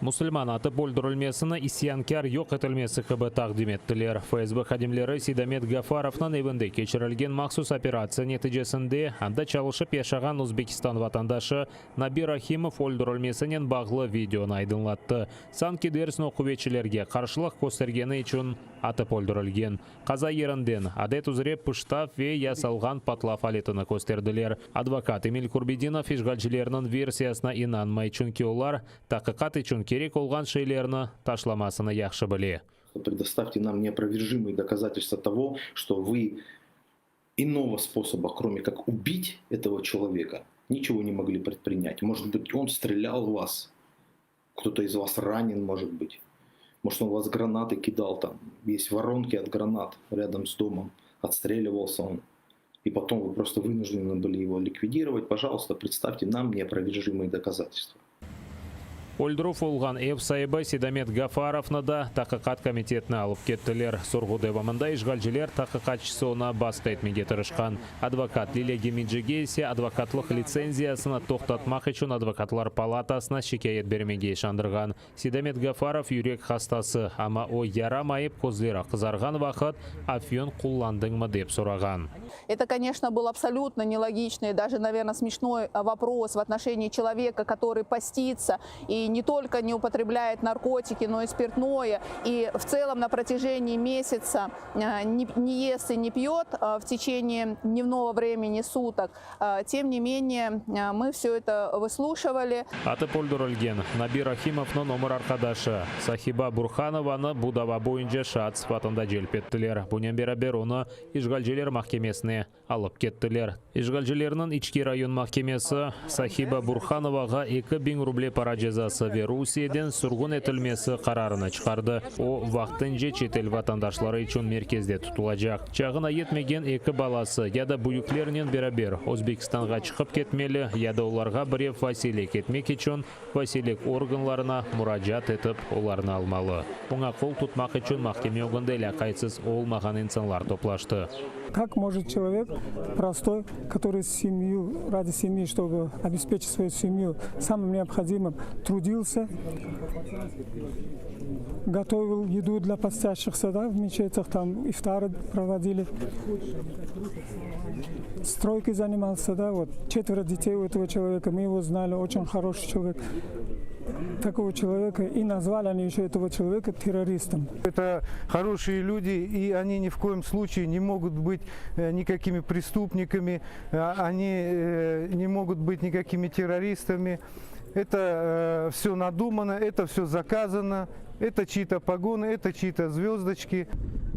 Musulman atıp öldürilmesini isyankâr yoq etilmesi kibi taqdim ettiler. FSB hadimleri Seydamet Gafarovnıñ evinde keçirilgen mahsus operatsiya neticesinde anda çalışıp yaşağan Özbekistan vatandaşı Nabi Rahimov öldürilmesinen bağlı videonı aydınlattı. Sanki dersiñ o quvetçilerge qarşılıq köstergeni içün atıp öldürilgen. Qaza yerinden, adet üzre, pıştav ve yasalğan patlav aletini kösterdiler. Advokat Emil Kurbedinov işğalcilerniñ versiyasına inanmay, çünki olar, taqiqat içün kerek olğan şeylerni taşlamasını yahşı bile. Предоставьте нам неопровержимые доказательства того, что вы иного способа, кроме как убить этого человека, ничего не могли предпринять. Может быть, он стрелял в вас, кто-то из вас ранен, может быть. Может, он в вас гранаты кидал там. Есть воронки от гранат рядом с домом. Отстреливался он. И потом вы просто вынуждены были его ликвидировать. Пожалуйста, представьте нам неопровержимые доказательства. Öldürüv olğan ev saibi Seydamet Gafarovnı da Taqiqat komitetine alıp kettiler. Sorğu devamında işğalciler taqiqatçısı oña basqı etmege tırışqan. Advokat Lilâ Gemicige ise advokatlıq litsenziyasını toqtatmaq içün advokatlar palatasına şikâyet bermege işandırğan. Seydamet Gafarov yürek hastası, amma o yaramayıp közleri qızarğan vaqıt afyon qullandıñmı dep sorağan. Это, конечно, был абсолютно нелогичный, даже, наверное, смешной вопрос в отношении человека, который постится и не только не употребляет наркотики, но и спиртное, и в целом на протяжении месяца не, не ест и не пьет в течение дневного времени суток. Тем не менее, мы все это выслушивали. Atıp öldürilgen Nabi Rahimovnıñ ömür arqadaşı Sahiba Burhanovanı bu dava boyunca şaat sıfatında celp ettiler. Bunen beraber onı işğalciler mahkemesine alıp kettiler. İşğalcilerniñ İçki rayon mahkemesi Sahiba Burhanovağa 2000 ruble para cezası ve Rusiyeden sürgün etilmesi qararını çıqardı. O, vaqtınca çetel vatandaşları içün merkezde tutulacaq. Çağına yetmegen eki balası ya da büyüklernen beraber Özbekistanğa çıqıp ketmeli, ya da olarğa birev vasiylik etmek içün vasiylik organlarına muracaat etip olarnı almalı. Oña qol tutmaq içün mahkeme ögünde lâqaytsız olmağan insanlar toplaştı. Как может человек простой, который семью, ради семьи, чтобы обеспечить свою семью самым необходимым, трудился, готовил еду для постящихся, да, в мечетях, там ифтары проводили, стройкой занимался, да, вот, четверо детей у этого человека, мы его знали, очень хороший человек. Такого человека, и назвали они еще этого человека террористом. Это хорошие люди, и они ни в коем случае не могут быть никакими преступниками, они не могут быть никакими террористами. Это все надумано, это все заказано, это чьи-то погоны, это чьи-то звездочки.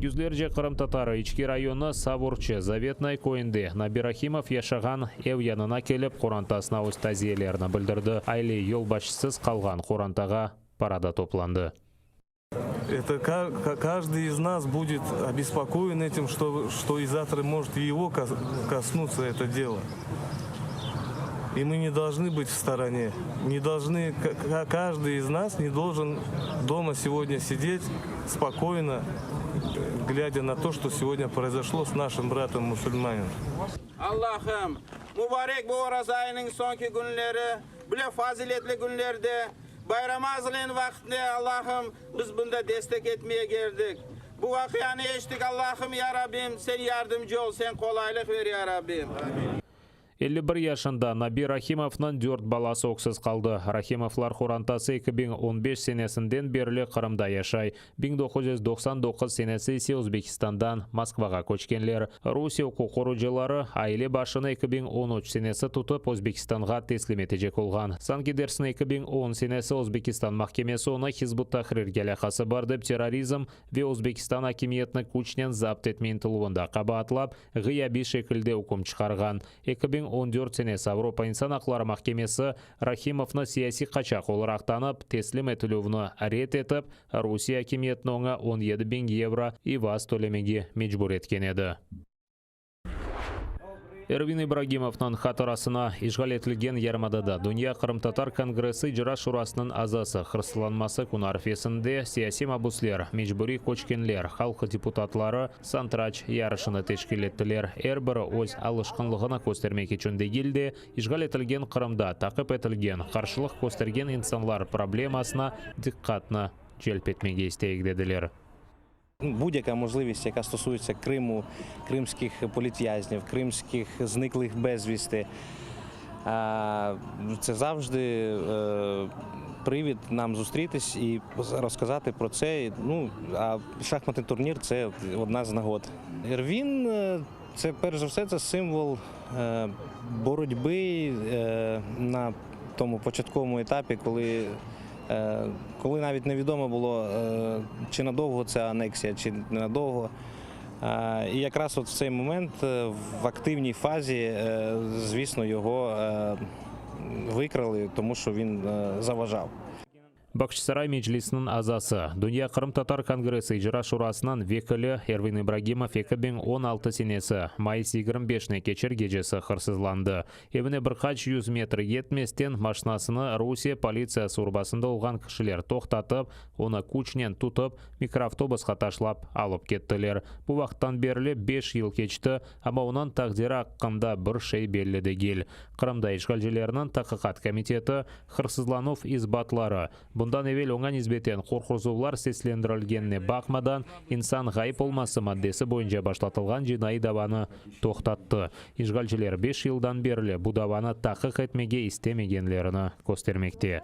Yüzlerce qırımtatarı İçki rayonı Savurçı, Zavetnoye, köyünde Nabi Rahimov yaşağan ev yanına kelip qorantasına öz taziyelerini bildirdi. Aile yolbaşçısız qalğan qorantağa para da toplandı. Это каждый из нас будет обеспокоен этим, что и завтра может и его коснуться это дело. И мы не должны быть в стороне. Не должны, каждый из нас не должен дома сегодня сидеть спокойно, глядя на то, что сегодня произошло с нашим братом-мусульманином. Allahım, mübarek bu oraza ayınıñ soñki künleri, bile faziletli künlerde, bayram azırlayan vaqtında Allahım, biz bunda destek etmeye keldik. Bu vaqianı eşittik Allahım ya Rabbim, sen yardımcı ol, sen qolaylıq ber ya Rabbim. 51 yaşında Nabi Rahimovnıñ dört balası öksüz qaldı. Rahimovlar qorantası 2015 senesinden berli Qırımda yaşay. 1999 senesi ise Özbekistandan Moskvağa köçkenler. Rusiye uquq qoruyıcıları aile başını 2013 senesi tutıp Özbekistanğa teslim etecek olğan. Sanki dersiñ 2010 senesi Özbekistan mahkemesi onı Hizb ut-Tahrirge alâqası bar dep terrorizm ve Özbekistan akimiyetini küçnen zapt etme ıntıluvında qabaatlap ğıyabiy şekilde üküm çıqarğan. 2014 senesi Avropa insan aqları mahkemesi Rahimovnı siyasiy qaçaq olaraq tanıp, teslim etilüvni red etip, Rusiye akimiyetini oña 17 biñ yevro ivaz tölemege mecbur etken edi. Ervin İbragimovnıñ hatırasına işğal etilgen yarımadada Dünya qırımtatar kongressi icra şurasınıñ azası hırsızlanması künü arfesinde siyasiy mabusler, mecburiy köçkenler, halq deputatları santraç yarışını teşkil ettiler. Er biri öz alışqınlığını köstermek içün degil de, işğal etilgen Qırımda taqip etilgen, qarşılıq köstergen insanlar problemasına diqqatnı celp etmege isteyik, dediler. Будь-яка можливість, яка стосується Криму, кримських політв'язнів, кримських зниклих безвісти, це завжди привід нам зустрітись і розказати про це. Ну, а шахматний турнір це одна з нагод. Ервін це перш за все це символ боротьби на тому початковому етапі, коли коли навіть невідомо було, чи надовго ця анексія, чи ненадовго. І якраз от в цей момент, в активній фазі, звісно, його викрали, тому що він заважав. Bağçasaray Meclisiniñ azası, Dünya qırımtatar kongressi icra şurasınıñ vekili Ervin İbragimov 2016 senesi mayıs 25-ne keçer gecesi hırsızlandı. Evine bir qaç yüz metr yetmesten maşinasını Rusiye politsiyası urbasında olğan kişiler toqtatıp, onı küçnen tutıp, mikroavtobusqa taşlap alıp kettiler. Bu vaqıttan berli beş yıl keçti, amma onıñ taqdiri aqqında bir şey belli degil. Qırımda işğalcilerniñ Taqiqat komiteti hırsızlanuv isbatları, bundan evel oña nisbeten qorquzuvlar seslendirilgenine baqmadan, insan ğayıp olması maddesi boyunca başlatılğan cinaiy davanı toqtattı. İşğalciler beş yıldan berli bu davanı taqiq etmege istemegenlerini köstermekte.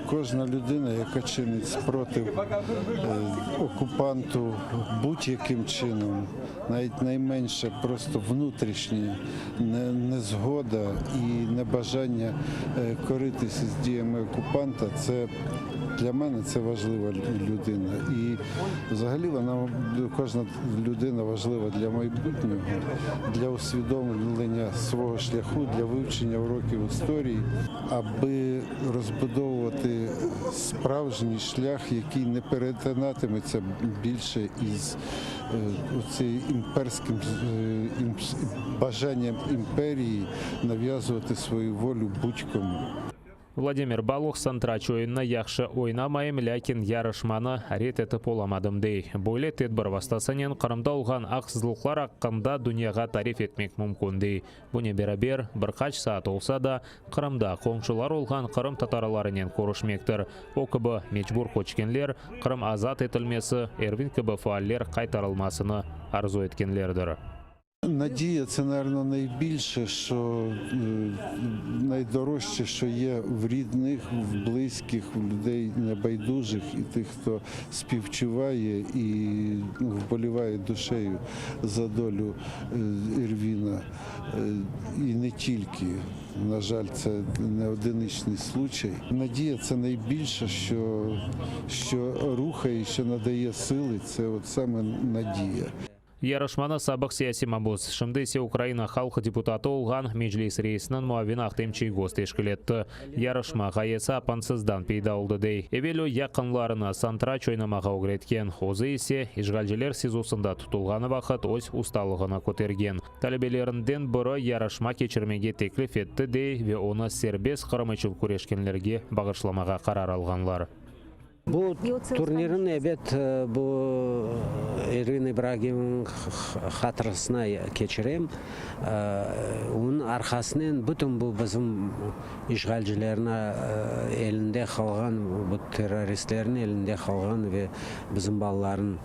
Кожна людина, яка чинить спротив окупанту будь-яким чином, навіть найменша просто внутрішня незгода і небажання коритися з діями окупанта, це для мене це важлива людина. І взагалі вона кожна людина важлива для майбутнього, для усвідомлення свого шляху, для вивчення уроків історії, аби розбудовувати справжній шлях, який не перетинатиметься більше із цим імперським бажанням імперії нав'язувати свою волю будь-кому. Vladimir Baluh santraç oyunını yahşı oynamayım, lâkin yarışmanı red etip olamadım, dey. Böyle tedbir vastasınen Qırımda olğan aqsızlıqlar aqqında dünyağa tarif etmek mümkün, dey. Bunen beraber, bir qaç saat olsa da, Qırımda qomşular olğan qırımtatarlarınen körüşmektir. O kibi mecbur köçkenler, Qırım azat etilmesi, Ervin kibi faaller qaytarılmasını arzu etkenlerdir. Надія це, напевно, найбільше, що найдорожче, що є в рідних, в близьких, в людей небайдужих і тих, хто співчуває і вболіває душею за долю Ервіна. І не тільки. На жаль, це не одиничний случай. Надія це найбільше, що, що рухає, що надає сили, це от саме надія. Yarışmanı sabıq siyasiy mabus, şimdi ise Ukraina halq deputatı olğan Meclis reisiniñ muavini Ahtem Çiygoz teşkil etti. Yarışma ğayesi apansızdan peyda oldı, dey. Evel o yaqınlarına santraç oynamağa ögretken, özü ise işğalciler SİZOsında tutulğanı vaqıt öz ustalığını kötergen. Talebelerinden biri yarışma keçirmege teklif etti, dey, ve onı serbest Qırım içün küreşkenlerge bağışlamağa qarar alğanlar. Bu turnirni, ebet, bu Ervin İbragimovnıñ hatırasına keçirem. Onıñ arqasınen bütün bu bizim işğalcilerniñ elinde qalğan, bu terroristlerniñ elinde qalğan ve bizim balalarnıñ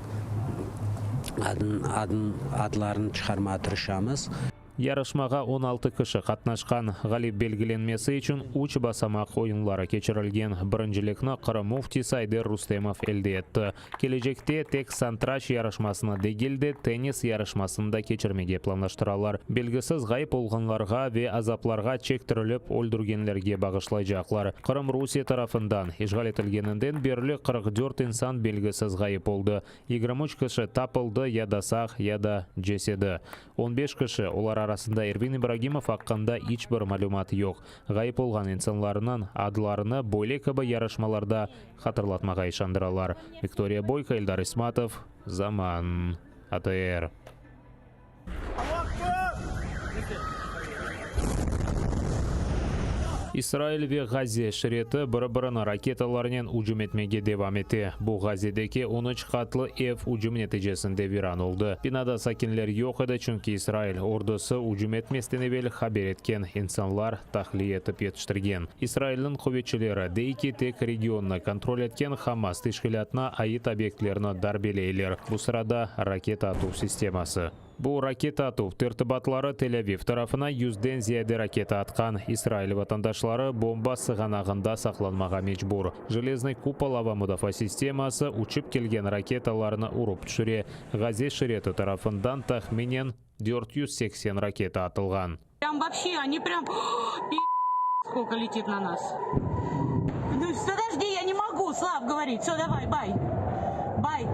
adın, adlarını çıqarmağa tırışamız. Yarışmağa 16 kişi qatnaşqan. Ğalip belgilenmesi içün üç basamaq oyunları keçirilgen. Birincilikni Qırım müftisi Ayder Rustemov elde etti. Kelecekte tek santraç yarışmasını degil de, tennis yarışmasını da keçirmege planlaştıralar. Belgisiz ğayıp olğanlarğa ve azaplarğa çektirilip öldürgenlerge bağışlaycaqlar. Qırım Rusiye tarafından işğal etilgeninden berli 44 insan belgisiz ğayıp oldı. 23 kişi tapıldı ya da sağ, ya da cesedi. 15 kişi, olar arasında Ervin İbragimov aqqında iç bir malümat yoq. Ğayıp olğan insanlarnıñ adlarını böyle kibi yarışmalarda hatırlatmağa işandıralar. Viktoriya Boyko, Eldar İsmatov, Zaman, ATR. İsrail ve Ğazze şireti bir-birini raketalarnen ücüm etmege devam ete. Bu Ğazzedeki on üç qatlı ev ücüm neticesinde viran oldı. Binada sakinler yoq edi, çünki İsrail ordusı ücüm etmezden evel haber etken, insanlar tahliye etip yetiştirgen. İsrailniñ quvetçileri dey ki, tek regionnı kontrol etken Hamas teşkilâtına ait obyektlerni darbeleyler, bu sırada raketa atuv sisteması. Bu raketa atuv tertibatları Tel-Aviv tarafına yüzden ziyade raketa atqan. İsrail vatandaşları bomba sığanağında saqlanmağa mecbur. Jeleznıy kupol ava mudafaa sisteması uçıp kelgen raketalarnı urıp tüşüre. Ğazze şireti tarafından tahminen 480 raketa atılğan. Прям вообще, они прям пи*** сколько летит на нас. Ну, подожди, я не могу, Слав, говорить. Все, давай, bye. Bye.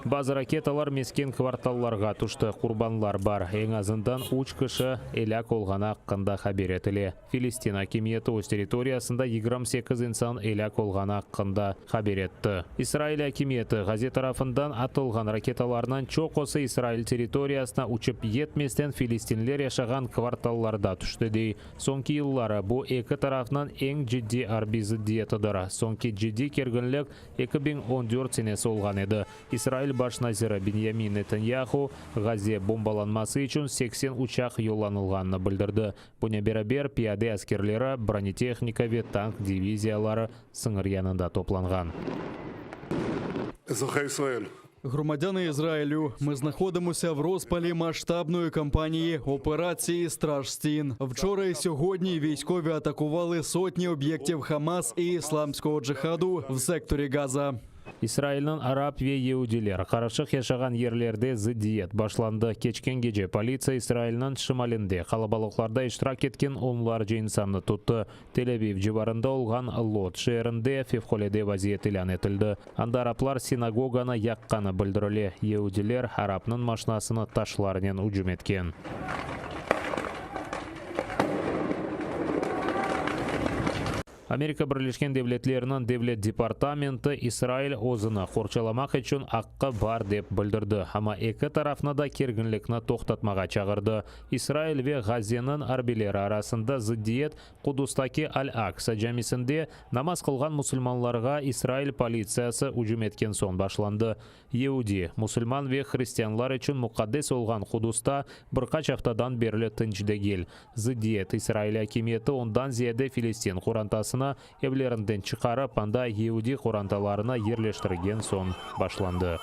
Bazı raketalar mesken kvartallarğa tüşti, qurbanlar bar, eñ azından üç kişi elâk olğanı aqqında haber etile. Filistin akimiyeti öz territoriyasında 28 insan elâk olğanı aqqında haber etti. İsrail akimiyeti, Ğazze tarafından atılğan raketalarnıñ çoqusı İsrail territoriyasına uçıp yetmezden filistinler yaşağan kvartallarda tüşti, dey. Soñki yılları bu eki tarafnıñ eñ ciddiy arbiy zıddiyetidir. Soñki ciddiy kerginlik 2014 senesi olğan edi. İsrail baş naziri Binyamin Netanyahu, Ğazze bombalanması içün 80 uçaq yollanılğanını bildirdi. Bunen beraber, piyade askerleri, bronetehnika ve tank diviziyaları sıñır yanında toplanğan. Ezrahi İsrael. Громадяни Ізраїлю, ми знаходимося в розпалі масштабної кампанії операції Страж стін. Вчора і сьогодні військові атакували сотні об'єктів Хамас і ісламського джихаду в секторі Газа. İsrailniñ arap ve yeudiler qarışıq yaşağan yerlerde zıddiyet başlandı. Keçken gece politsiya İsrailniñ şimalinde qalabalıqlarda iştirak etken onlarca insannı tuttı. Tel-Aviv civarında olğan Lod şeerinde fevqulâde vaziyet ilân etildi. Anda araplar sinagoganı yaqqanı bildirile, yeudiler arapnıñ maşinasına taşlarnen ücüm etken. Amerika Birleşken Devletleriniñ Devlet departamenti İsrail özüni qorçalamaq içün aqqı bar dep bildirdi, amma eki tarafnı da kerginlikni toqtatmağa çağırdı. İsrail ve Ğazzeniñ arbiyleri arasında zıddiyet Qudustaki Al-Aqsa camisinde namaz qılğan musulmanlarğa İsrail politsiyası ücüm etken soñ başlandı. Yeudi, musulman ve hristianlar içün muqaddes olğan Qudusta bir qaç aftadan berli tınç degil. Zıddiyet, İsrail akimiyeti ondan ziyade filistin qorantasını evlerinden çıqarıp, anda yeudi qorantalarını yerleştirgen soñ başlandı.